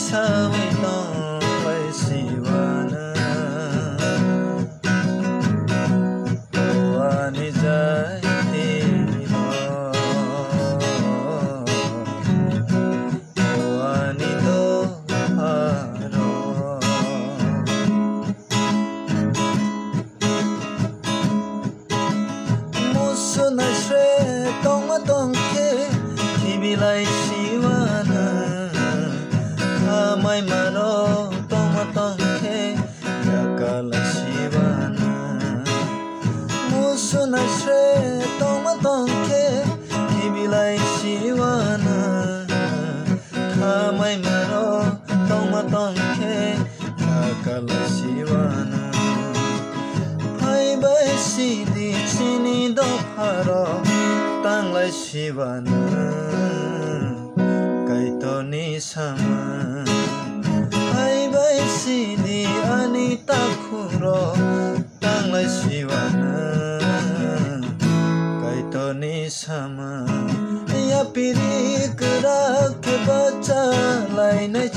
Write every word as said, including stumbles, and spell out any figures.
sawi tonglai siwana. O ani jati rok, o ani dopha rok. Musu naisre tongma tongkhe khibilai siwana, khamai maro tongma tongkhe yakalai siwana. Musu naisre tongma tongkhe khibilai siwana, khamai maro tongma tongkhe yakalai siwana. Phaibai sidi chini dopharo tanglai siwana, Kaitorni sama. Phaibai sidi ani takhukro tanglai siwana, Kaitorni sama. Yapiri kwrak khe bacha lainai